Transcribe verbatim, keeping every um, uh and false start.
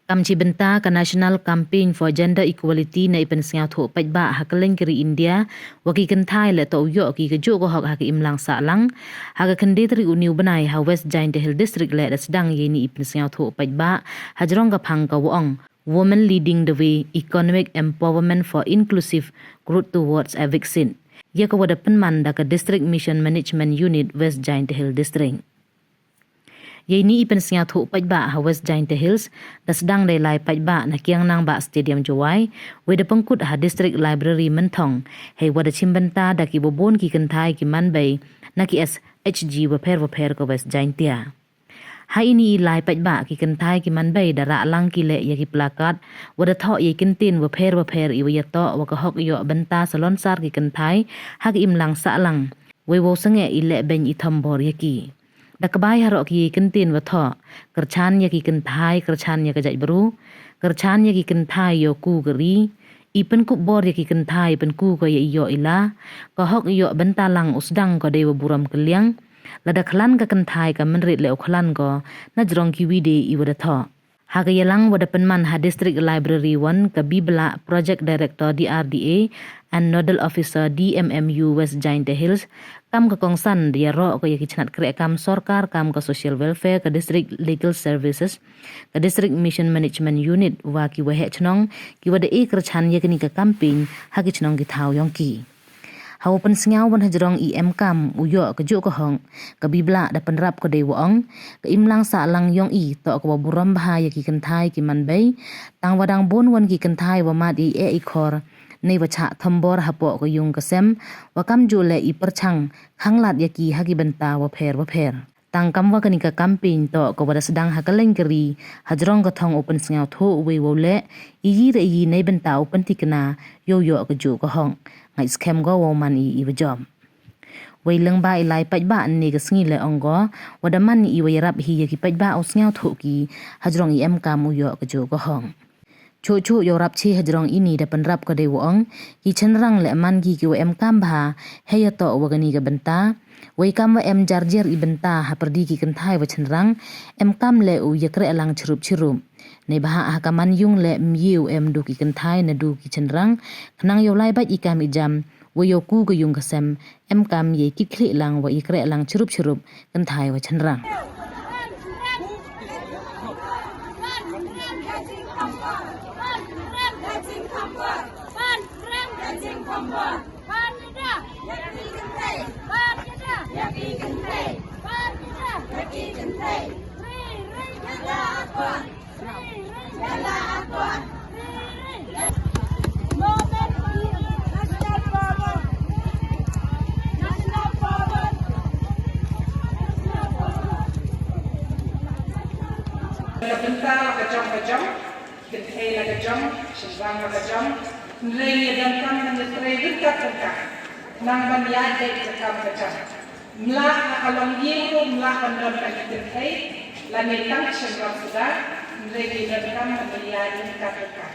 Kam chi bynta ka National Campaign for Gender Equality na i pynsñiawthooh paidbah ha kylleiñ ka ri India, wa ki kynthai le toh u yoh ki ka jooh ka hok ha ka imlang sahlang. Ha ka khyndai tarik uni u bnai ha West Jaintia Hills District le da sdang yeini i pynsñiawthooh paidbah hajrong ka phang ka wa ong Women Leading the Way, Economic Empowerment for Inclusive Growth Towards a Vaccine, ya ka wa da pynman da ka District Mission Management Unit West Jaintia Hills District. Yeini i pynsñiawthooh paidbah ha West Jaintia Hills da sdang da i lai paidbah na Kiang Nangbah Stadium Jowai, wei da pynkut ha District Library Mynthong, hei wa da chim bynta da ki wa boon ki kynthai ki man bei na ki S H G wapher wapher ka West Jaintia. Ha ini i lai paidbah ki kynthai ki man bei da rah lang ki leh ya ki placard wa da thoh ya i kyntien wapher wapher i wa ya toh wa ka hok yoh bynta salonsar ki kynthai ha ka imlang sahlang. Wei wow sangeh i leh beiñ i thombor ya ki. Da kbai haroh ki ya i kyntien wa thoh, kyrchan ya ki kynthai, kyrchan ya ka jaitbru, kyrchan ya ki kynthai yow ku ka ri, i pynkup bor ya ki kynthai pynku ko ya i yoh i la, ka hok yoh bynta lang u sdang ko dei wa burom kylliang. Lada khlan ka kynthai ka mynrit le u khlan ko, na jrong ki wi de i wa da thoh. Ha ka yalang wa da pynman ha District Library One ka Bibla Project Director D R D A and Nodal Officer D M M U West Jaintia Hills, kam ka kongsan da yaroh ko ya ki chnat kreh kam sorkar kam ka Social Welfare, ka District Legal Services, ka District Mission Management Unit wa ki waheh chnong ki wa da e kyrchan ya kani ka campaign ha ki chnong ki thaw yong ki. Hawa pynsñiaw wan hajrong i em kam u yoh ka jooh ka hok, ka Bibla da pynrap ka dei wa ong, ka imlang sahlang yong i toh ka wa burom bha ya ki kynthai ki man bei, tang wa dang boon wan ki kynthai wa mad i eh i khor, nei wa chah thombor hapoh ka yung ka sem, wa kamjooh le i pyrchang khanglad ya ki ha ki bynta wapher wapher. Tang kam wa kani ka campaign toh ka wa da sdang ha kylleiñ ka ri, hajrong ka thong u pynsñiawthooh wei wow leh, i yi re i yi nei bynta u pyntikna, yow yoh ka jooh ka hok. Ngait skhem ko wow man i i wa jop. Wei lyngba i lai paidbah ynne ka sngi le ong ko, wa da man i wa yarap hi ya ki paidbah u sñiawthooh ki, hajrong i em kam u yoh ka jooh ka hok. Chooh chooh yow rap chi hajrong ini da pynrap ka dei wa ong, ki chynrang le man ki ki wa em kam bha, hei ya toh wa kani ka bynta. Wei kam wa em jar jer i bynta ha pyrdi ki kynthai wa chynrang, em kam le u ya kreh lang chirup chirup. Nei bha ha ka man yung le myi u em du ki kynthai na du ki chynrang, khnang yow lai bait i kam i jam, wei yow ku ka yung ka sem, em kam ya i kit khlieh lang wa i kreh lang chirup chirup, kynthai wa chynrang. Ka bynta la ka jong ka jong, kynthei la ka jong, chynrang la ka jong, hynrei ngi donkam man ngi trei ryngkat ryngkat, nang ban ïaid beit ka kam ka jam. Mlah ha ka long ïing ruh, mlah ban don ka kynthei, lane tang chynrang suda, hynrei ngi donkam man ngi ïaid ryngkat ryngkat.